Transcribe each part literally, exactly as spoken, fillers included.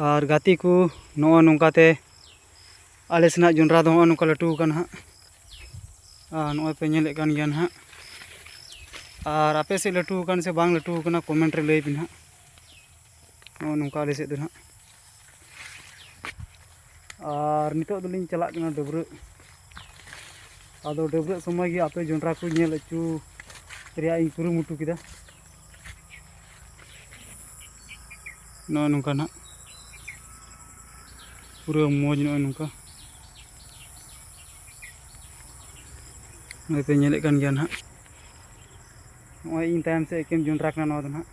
ᱟᱨ ᱜᱟᱛᱮ ᱠᱚ, ᱱᱚᱜᱼᱚᱭ ᱱᱚᱝᱠᱟ ᱛᱮ ᱟᱞᱮ ᱥᱮᱱᱟᱜ ᱡᱚᱱᱰᱨᱟ ᱫᱚ ᱱᱚᱜᱼᱚᱭ ᱱᱚᱝᱠᱟ ᱞᱟᱹᱴᱩ ᱟᱠᱟᱱᱟ ᱦᱟᱸᱜ᱾ ᱟᱨ ᱱᱚᱜᱼᱚᱭ ᱯᱮ ᱧᱮᱞᱮᱫ ᱠᱟᱱ ᱜᱮᱭᱟ ᱱᱟᱦᱟᱜ᱾ ᱟᱨ ᱟᱯᱮ ᱥᱮᱫ ᱞᱟᱹᱴᱩ ᱟᱠᱟᱱ ᱥᱮ ᱵᱟᱝ ᱞᱟᱹᱴᱩ ᱟᱠᱟᱱᱟ, ᱠᱚᱢᱮᱱᱴ ᱨᱮ ᱞᱟᱹᱭ ᱯᱮ ᱱᱟᱦᱟᱜ᱾ ᱱᱚᱜᱼᱚᱭ ᱱᱚᱝᱠᱟ ᱟᱞᱮ ᱥᱮᱫ ᱫᱚ ᱱᱟᱦᱟᱜ᱾ ᱟᱨ ᱱᱤᱛᱚᱜ ᱫᱚᱞᱤᱧ ᱪᱟᱞᱟᱜ ᱠᱟᱱᱟ ᱰᱟᱹᱵᱽᱨᱟᱹᱜ᱾ ᱟᱫᱚ ᱰᱟᱹᱵᱽᱨᱟᱹᱜ ᱥᱚᱢᱚᱭ ᱜᱮ ᱟᱯᱮ ᱡᱚᱱᱰᱨᱟ ᱠᱚ ᱧᱮᱞ ᱦᱚᱪᱚ ᱨᱮᱭᱟᱜ ᱤᱧ ᱠᱩᱨᱩᱢᱩᱴᱩ ᱠᱮᱫᱟ᱾ ᱱᱚᱜᱼᱚᱭ ᱱᱚᱝᱠᱟ ᱱᱟᱦᱟᱜ ᱯᱩᱨᱟᱹ ᱢᱚᱡᱽ, ᱱᱚᱜᱼᱚᱭ ᱱᱚᱝᱠᱟ᱾ ᱱᱚᱜᱼᱚᱭ ᱯᱮ ᱧᱮᱞᱮᱫ ᱠᱟᱱ ᱜᱮᱭᱟ ᱱᱟᱦᱟᱜ, ᱱᱚᱜᱼᱚᱭ ᱤᱧ ᱛᱟᱭᱚᱢ ᱥᱮᱫ ᱮᱠᱮᱱ ᱡᱚᱱᱰᱨᱟ ᱠᱟᱱᱟ ᱱᱚᱣᱟ ᱫᱚ ᱱᱟᱦᱟᱜ᱾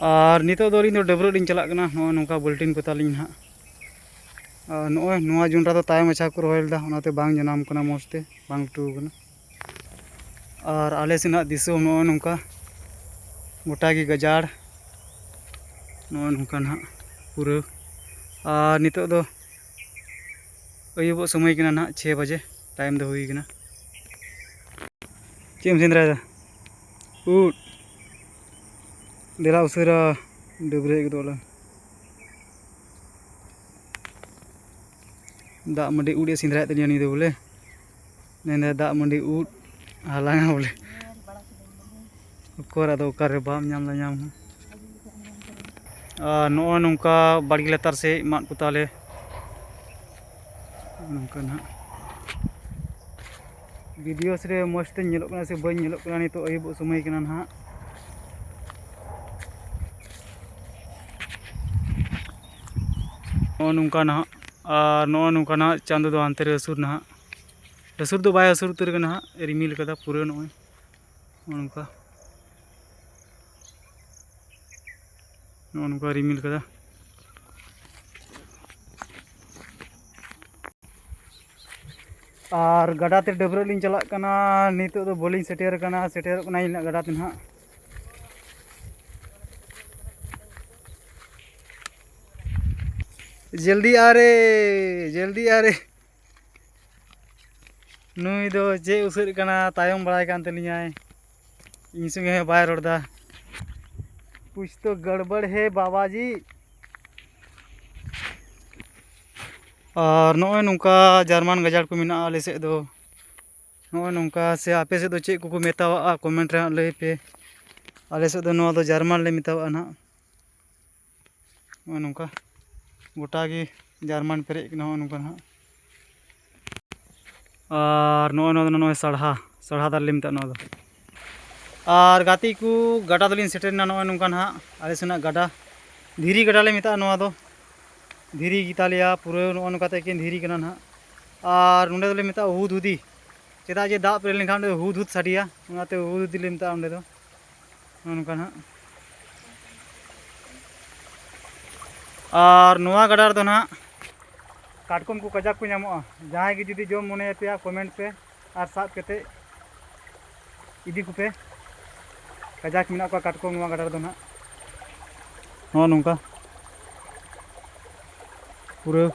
ᱟᱨ ᱱᱤᱛᱚᱜ ᱫᱚ ᱟᱹᱞᱤᱧ ᱫᱚ ᱰᱟᱹᱵᱽᱨᱟᱹᱜ ᱞᱤᱧ ᱪᱟᱞᱟᱜ ᱠᱟᱱᱟ᱾ ᱱᱚᱜᱼᱚᱭ ᱱᱚᱝᱠᱟ ᱵᱟᱹᱞᱴᱤᱱ ᱠᱚ ᱛᱟᱹᱞᱤᱧ ᱱᱟᱦᱟᱜ᱾ ᱟᱨ ᱱᱚᱜᱼᱚᱭ ᱱᱚᱣᱟ ᱡᱚᱱᱰᱨᱟ ᱫᱚ ᱛᱟᱭᱚᱢ ᱢᱟᱪᱷᱟ ᱠᱚ ᱨᱚᱦᱚᱭ ᱞᱮᱫᱟ, ᱚᱱᱟᱛᱮ ᱵᱟᱝ ᱡᱟᱱᱟᱢ ᱠᱟᱱᱟ, ᱢᱚᱡᱽ ᱛᱮ ᱵᱟᱝ ᱞᱟᱹᱴᱩ ᱟᱠᱟᱱᱟ᱾ ᱟᱨ ᱟᱞᱮ ᱥᱮᱱᱟᱜ ᱫᱤᱥᱚᱢ ᱱᱚᱜᱼᱚᱭ ᱱᱚᱝᱠᱟ ᱜᱚᱴᱟ ᱜᱮ ᱜᱟᱡᱟᱲ, ᱱᱚᱜᱼᱚᱭ ᱱᱚᱝᱠᱟ ᱱᱟᱦᱟᱜ ᱯᱩᱨᱟᱹ᱾ ᱟᱨ ᱱᱤᱛᱚᱜ ᱫᱚ ᱟᱹᱭᱩᱵᱚᱜ ᱥᱚᱢᱚᱭ ᱠᱟᱱᱟ ᱱᱟᱦᱟᱜ, ᱪᱷᱮ ᱵᱟᱡᱮ ᱴᱟᱭᱤᱢ ᱫᱚ ᱦᱩᱭ ᱠᱟᱱᱟ᱾ ᱪᱮᱫ ᱮᱢ ᱥᱮᱸᱫᱽᱨᱟᱭᱮᱫᱟ? ᱩᱫ᱾ ᱫᱮᱞᱟ ᱩᱥᱟᱹᱨᱟ, ᱰᱟᱹᱵᱽᱨᱟᱹ ᱦᱮᱡ ᱜᱚᱫᱚᱜ ᱟᱞᱟᱝ᱾ ᱫᱟᱜ ᱢᱟᱹᱰᱤ ᱩᱫ ᱮ ᱥᱮᱸᱫᱽᱨᱟᱭᱮᱫ ᱛᱟᱞᱤᱧᱟ ᱱᱩᱭ ᱫᱚ ᱵᱚᱞᱮ᱾ ᱢᱮᱱᱫᱟᱭ ᱫᱟᱜ ᱢᱟᱹᱰᱤ ᱩᱫ ᱦᱟᱞᱟᱝᱟ ᱵᱚᱞᱮ᱾ ᱚᱠᱚᱨ ᱟᱫᱚ ᱚᱠᱟᱨᱮ ᱵᱟᱢ ᱧᱟᱢ ᱫᱟ ᱧᱟᱢ ᱦᱚᱸ᱾ ᱟᱨ ᱱᱚᱜᱼᱚᱭ ᱱᱚᱝᱠᱟ ᱵᱟᱲᱜᱮ ᱞᱟᱛᱟᱨ ᱥᱮᱫ ᱢᱟᱫ ᱠᱚ ᱛᱟᱞᱮ᱾ ᱱᱚᱝᱠᱟ ᱱᱟᱦᱟᱜ᱾ ᱵᱷᱤᱰᱤᱭᱳ ᱨᱮ ᱢᱚᱡᱽ ᱛᱮ ᱧᱮᱞᱚᱜ ᱠᱟᱱᱟ ᱥᱮ ᱵᱟᱹᱧ ᱧᱮᱞᱚᱜ ᱠᱟᱱᱟ, ᱱᱤᱛᱚᱜ ᱟᱹᱭᱩᱵᱚᱜ ᱥᱚᱢᱚᱭ ᱠᱟᱱᱟ ᱱᱟᱦᱟᱜ᱾ ᱱᱚᱜᱼᱚ ᱱᱚᱝᱠᱟ ᱱᱟᱦᱟᱜ, ᱟᱨ ᱱᱚᱜᱼᱚ ᱱᱚᱝᱠᱟ ᱱᱟᱦᱟᱜ ᱪᱟᱸᱫᱚ ᱫᱚ ᱦᱟᱱᱛᱮ ᱨᱮ ᱦᱟᱹᱥᱩᱨ ᱱᱟᱦᱟᱜ, ᱦᱟᱹᱥᱩᱨ ᱫᱚ ᱵᱟᱭ ᱦᱟᱹᱥᱩᱨ ᱩᱛᱟᱹᱨ ᱠᱟᱱᱟ ᱦᱟᱸᱜ, ᱨᱤᱢᱤᱞ ᱠᱟᱫᱟ ᱯᱩᱨᱟᱹ ᱱᱚᱜᱼᱚᱭ᱾ ᱱᱚᱜᱼᱚ ᱱᱚᱝᱠᱟ, ᱱᱚᱜᱼᱚ ᱱᱚᱝᱠᱟ ᱨᱤᱢᱤᱞ ᱠᱟᱫᱟ᱾ ᱟᱨ ᱜᱟᱰᱟ ᱛᱮ ᱰᱟᱹᱵᱽᱨᱟᱹᱜ ᱞᱤᱧ ᱪᱟᱞᱟᱜ ᱠᱟᱱᱟ᱾ ᱱᱤᱛᱚᱜ ᱫᱚ ᱵᱟᱹᱞᱤᱧ ᱥᱮᱴᱮᱨ ᱠᱟᱱᱟ, ᱥᱮᱴᱮᱨᱚᱜ ᱠᱟᱱᱟ ᱤᱧ ᱱᱟᱜ ᱜᱟᱰᱟ ᱛᱮ ᱱᱟᱦᱟᱜ᱾ ᱡᱚᱞᱫᱤ ᱟᱨᱮ, ᱡᱚᱞᱫᱤ ᱟᱨᱮ᱾ ᱱᱩᱭ ᱫᱚ ᱪᱮᱫ ᱩᱥᱟᱹᱫ ᱠᱟᱱᱟ, ᱛᱟᱭᱚᱢ ᱵᱟᱲᱟᱭ ᱠᱟᱱ ᱛᱟᱹᱞᱤᱧᱟᱭ᱾ ᱤᱧ ᱥᱚᱸᱜᱮ ᱦᱚᱸ ᱵᱟᱭ ᱨᱚᱲ ᱮᱫᱟ᱾ ᱠᱩᱪ ᱛᱚ ᱜᱟᱲᱵᱟᱲ ᱦᱮ ᱵᱟᱵᱟ ᱡᱤ᱾ ᱟᱨ ᱱᱚᱜᱼᱚᱭ ᱱᱚᱝᱠᱟ ᱡᱟᱨᱢᱟᱱ ᱜᱟᱡᱟᱲ ᱠᱚ ᱢᱮᱱᱟᱜᱼᱟ ᱟᱞᱮ ᱥᱮᱫ ᱫᱚ᱾ ᱱᱚᱜᱼᱚᱭ ᱱᱚᱝᱠᱟ, ᱥᱮ ᱟᱯᱮ ᱥᱮᱫ ᱫᱚ ᱪᱮᱫ ᱠᱚᱠᱚ ᱢᱮᱛᱟᱣᱟᱜᱼᱟ, ᱠᱚᱢᱮᱱᱴ ᱨᱮ ᱦᱟᱸᱜ ᱞᱟᱹᱭ ᱯᱮ᱾ ᱟᱞᱮ ᱥᱮᱫ ᱫᱚ ᱱᱚᱣᱟ ᱫᱚ ᱡᱟᱨᱢᱟᱱ ᱞᱮ ᱢᱮᱛᱟᱣᱟᱜᱼᱟ ᱱᱟᱦᱟᱜ᱾ ᱱᱚᱜᱼᱚᱭ ᱱᱚᱝᱠᱟ ᱜᱚᱴᱟ ᱜᱮ ᱡᱟᱨᱢᱟᱱ ᱯᱮᱨᱮᱡ ᱠᱟᱱᱟ, ᱱᱚᱜᱼᱚᱭ ᱱᱚᱝᱠᱟ ᱱᱟᱦᱟᱜ᱾ ᱟᱨ ᱱᱚᱜᱼᱚᱭ ᱱᱚᱣᱟ ᱫᱚ, ᱱᱚᱜᱼᱚᱭ ᱥᱟᱲᱦᱟ, ᱥᱟᱲᱦᱟ ᱫᱟᱨᱮ ᱞᱮ ᱢᱮᱛᱟᱜᱼᱟ ᱱᱚᱣᱟ ᱫᱚ᱾ ᱟᱨ ᱜᱟᱛᱮ ᱠᱚ, ᱜᱟᱰᱟ ᱫᱚᱞᱤᱧ ᱥᱮᱴᱮᱨᱮᱱᱟ ᱱᱚᱜᱼᱚᱭ ᱱᱚᱝᱠᱟ ᱱᱟᱦᱟᱜ, ᱟᱞᱮ ᱥᱮᱱᱟᱜ ᱜᱟᱰᱟ, ᱫᱷᱤᱨᱤ ᱜᱟᱰᱟ ᱞᱮ ᱢᱮᱛᱟᱜᱼᱟ ᱱᱚᱣᱟ ᱫᱚ᱾ ᱫᱷᱤᱨᱤ ᱜᱮᱛᱟᱞᱮᱭᱟ ᱯᱩᱨᱟᱹ, ᱱᱚᱜᱼᱚ ᱱᱚᱝᱠᱟ ᱛᱮ ᱮᱠᱮᱱ ᱫᱷᱤᱨᱤ ᱠᱟᱱᱟ ᱱᱟᱦᱟᱜ᱾ ᱟᱨ ᱱᱚᱸᱰᱮ ᱫᱚᱞᱮ ᱢᱮᱛᱟᱜᱼᱟ ᱦᱩᱫᱽᱦᱩᱫᱤ, ᱪᱮᱫᱟᱜ ᱡᱮ ᱫᱟᱜ ᱯᱮᱨᱮᱡ ᱞᱮᱱᱠᱷᱟᱱ ᱚᱸᱰᱮ ᱦᱩᱫᱽᱦᱩᱫᱽ ᱥᱟᱰᱮᱭᱟ, ᱚᱱᱟᱛᱮ ᱦᱩᱫᱽᱦᱩᱫᱤ ᱞᱮ ᱢᱮᱛᱟᱜᱼᱟ ᱚᱸᱰᱮ ᱫᱚ᱾ ᱱᱚᱜᱼᱚ ᱱᱚᱝᱠᱟ ᱱᱟᱦᱟᱜ᱾ ᱟᱨ ᱱᱚᱣᱟ ᱜᱟᱰᱟ ᱨᱮᱫᱚ ᱱᱟᱦᱟᱜ ᱠᱟᱴᱠᱚᱢ ᱠᱚ ᱠᱟᱡᱟᱠ ᱠᱚ ᱧᱟᱢᱚᱜᱼᱟ᱾ ᱡᱟᱦᱟᱸᱭ ᱜᱮ ᱡᱩᱫᱤ ᱡᱚᱢ ᱢᱚᱱᱮᱭᱟᱯᱮᱭᱟ, ᱠᱚᱢᱮᱱᱴ ᱯᱮ ᱟᱨ ᱥᱟᱵ ᱠᱟᱛᱮ ᱤᱫᱤ ᱠᱚᱯᱮ᱾ ᱠᱟᱡᱟᱠ ᱢᱮᱱᱟᱜ ᱠᱚᱣᱟ ᱠᱟᱴᱠᱚᱢ ᱱᱚᱣᱟ ᱜᱟᱰᱟ ᱨᱮᱫᱚ ᱱᱟᱦᱟᱜ᱾ ᱱᱚᱜᱼᱚ ᱱᱚᱝᱠᱟ ᱯᱩᱨᱟᱹ᱾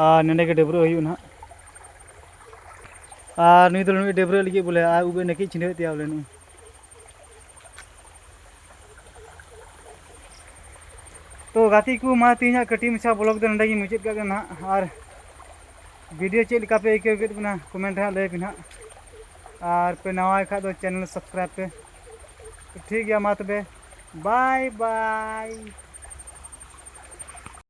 ᱟᱨ ᱱᱚᱸᱰᱮ ᱜᱮ ᱰᱟᱹᱵᱽᱨᱟᱹᱜ ᱦᱩᱭᱩᱜᱼᱟ ᱱᱟᱦᱟᱜ᱾ ᱟᱨ ᱱᱩᱭ ᱫᱚ ᱱᱩᱭ ᱰᱟᱹᱵᱽᱨᱟᱹᱜ ᱞᱟᱹᱜᱤᱫ ᱵᱚᱞᱮ, ᱟᱨ ᱩᱵ ᱮ ᱱᱟᱹᱠᱤᱡ ᱪᱷᱤᱸᱰᱟᱹᱣᱮᱫ ᱛᱟᱭᱟ ᱵᱚᱞᱮ ᱱᱩᱭ᱾ ᱛᱚ ᱜᱟᱛᱮ ᱠᱚ, ᱢᱟ ᱛᱮᱦᱮᱧᱟᱜ ᱠᱟᱹᱴᱤᱡ ᱢᱟᱪᱷᱟ ᱵᱞᱚᱜ ᱫᱚ ᱱᱚᱸᱰᱮ ᱜᱤᱧ ᱢᱩᱪᱟᱹᱫ ᱠᱟᱜ ᱠᱟᱱᱟ ᱱᱟᱦᱟᱜ᱾ ᱟᱨ ᱵᱷᱤᱰᱤᱭᱳ ᱪᱮᱫ ᱞᱮᱠᱟ ᱯᱮ ᱟᱹᱭᱠᱟᱹᱣ ᱠᱮᱫ ᱵᱚᱱᱟ, ᱠᱚᱢᱮᱱᱴ ᱨᱮ ᱦᱟᱸᱜ ᱞᱟᱹᱭ ᱯᱮ ᱱᱟᱦᱟᱜ᱾ ᱟᱨ ᱯᱮ ᱱᱟᱣᱟᱭ ᱠᱷᱟᱡ ᱫᱚ ᱪᱮᱱᱮᱞ ᱥᱟᱵᱥᱠᱨᱟᱭᱤᱵᱽ ᱯᱮ᱾ ᱴᱷᱤᱠ ᱜᱮᱭᱟ, ᱢᱟ ᱛᱚᱵᱮ, ᱵᱟᱭ ᱵᱟᱭ᱾